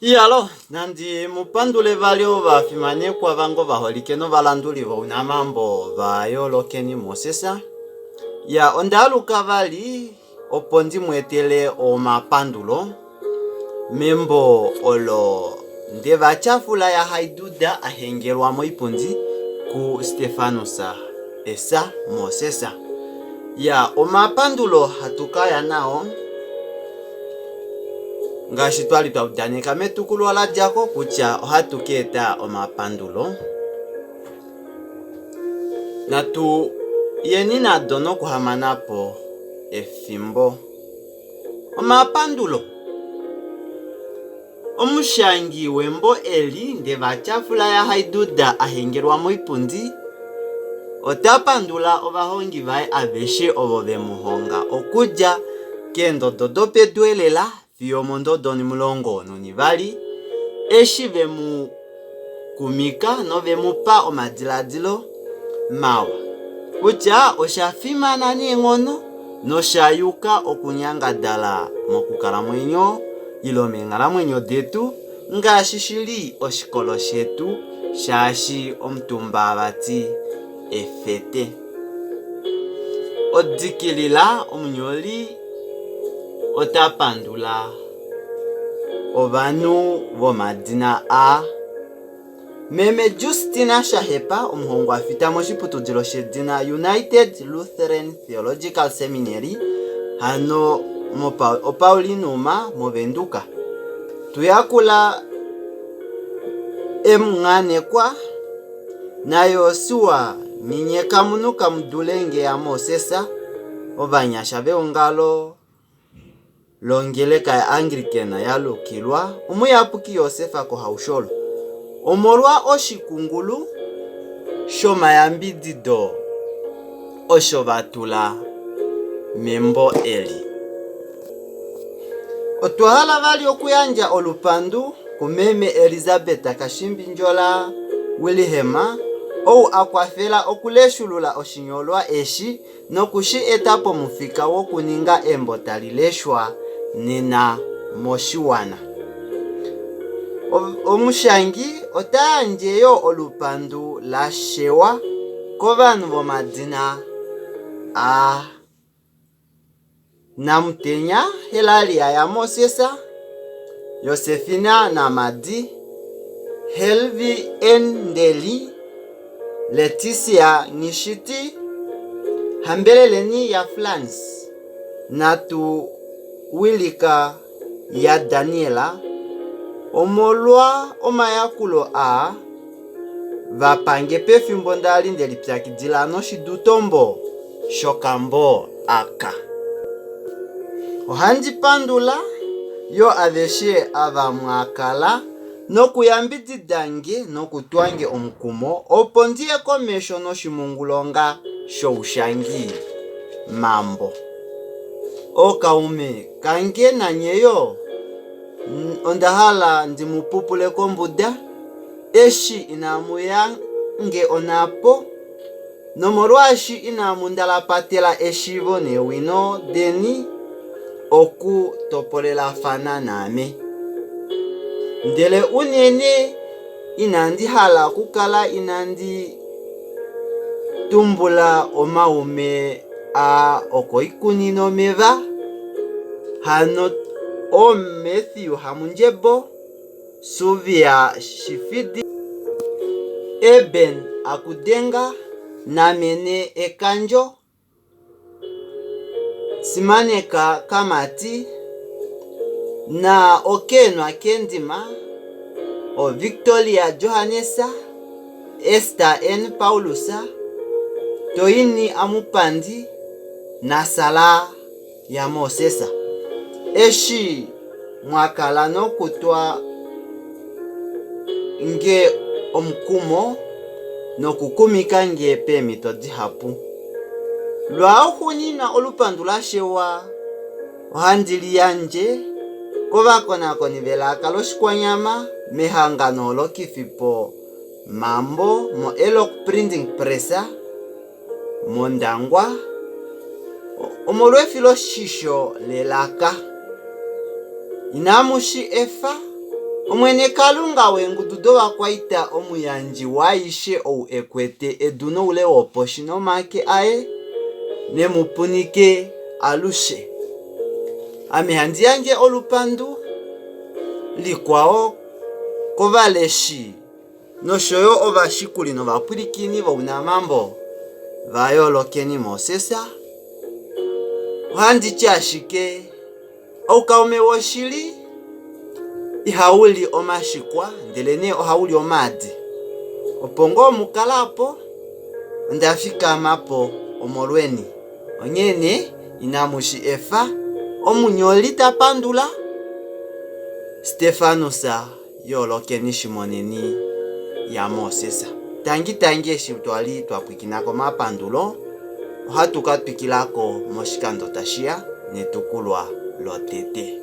Iyalo, nandi mu pandule vali ovafimanekwa vange ovaholike novalanduli vounamambo va yoolokeni Moses. Ya, onda aluka vali opo ndi mu etele omapandulo membo olo Ndevatyafula yaHaiduda a hengelwa moipundi kuStefanus Esa Moses. Ya, omapandulo hatu ka ya nao ngaashi twa li twa udaneka metukulwa la dja ko kutya ohatu ka eta omapandulo. Natu yeni nado nokuhamana po efimbo. Omapandulo. Omushangi wembo eli Ndevatyafula yaHaiduda a hengelwa moipundi, ota pandula ovahongi vaye aveshe ovo ve mu honga okudja keendodo dopedu elela fiyo omondodo onimulongo nonivali, eshi ve mu kumika nove mu pa omadiladilo mawa kutya osha fimana neenghono nosha yuka okunyangadala mokukalamwenyo ile meenghalamwenyo detu ngaashi shi li oshikolo shetu shaashi omutumba vati efete. Odikilila omunyoli ota pandula ovanhu vomadina aa. Meme Justina Shahepa, omuhongwafita moshiputudilo shedina United Lutheran Theological Seminary, hano moPaulinum mOvenduka. Tuyakula M. Nganekwa naYosua Nghinyekamunhu Kamudulenge yaMoses, ovanyasha veongalo longeleka yaAnglican ya lukilwa Omuyapuki Josef koHausholo omolwa oshikungulu shomayambidido osho va tula membo eli. Otwa hala vali okuyandja olupandu kumeme Elizabeth Kashimbi Ndjola Wilhelm ou a kwafela okuleshulula oshinyolwa eshi noku shi eta pomufika wokuninga embo tali leshwa nena moshiwana. Omushangi ota yandje yoo olupandu la shewa kovanhu vomadina aa, Namutenya Helalia yaMoses, Josefina Namadi, Helvi N Ndeli, Leticia Nghishiti, Hambeleleni yaFrans, Natu Wilika yaDaniela, omolwa omayakulo aa va pange pefimbo nda li nde lipyakidila noshidutombo shokambo aka. Ohandi pandula yo aveshe ava mwa kala nokuyambidida nge nokutwa nge omukumo opo ndi ye komesho noshimungulonga shoushangi mambo. Ookaume kange nanye yo onda hala ndi mu pupule kombuda eshi inamu ya nge onhapo Nomolwaashi inamu ndalapatela eshiivo neewino deni oku topolelafana naame. Ndele unene inandi hala okukala inandi tumbula omaume aa okoikuninomeva, hano ooMathew Hamundjebo, Suvia Shifidi, Eben Akudenga, Namene Ekandjo, Simaneka Kamati na Okeenwa Kendima, oVictoria Johannes, Ester N Paulus, Toini Amupandi naSara yaMoses, eshi mwa kala nokutwa nge omukumo nokukumika nge peemhito dihapu. Lwauxuuninwa olupandu la shewa ohandi li yandje kovakonakoni velaka lOshikwanyama mehangano olo Kifipo. Mambo moElok Printing Press mOndangwa omolwefiloshisho lelaka. Inamu shi efa, Omwene Kalunga weengudu dovakwaita omuyandji waaishe ou e kwete edu noule woposhi nomake aye, ne mu punike alushe. Ame handi yandje olupandu likwao kovaleshi nosho yo ovashikuli novapwilikini vounamambo va Yoolokeni Moses, ohandi ti ashike oukaume woshili ihau li omashikwa ndelenee ohau li omaadi. Opo ngoo mu kala opo, onda fikama po omolweni. Onghee nee, inamu shi efa. Omunyoli ta pandula Stefanus. Yoolokeni Shimoneni yaMoses. Tangi tangi eshi twa li twa pwikina komapandulo, ohatu ka twikila ko moshikando tashi ya netukulwa lotete.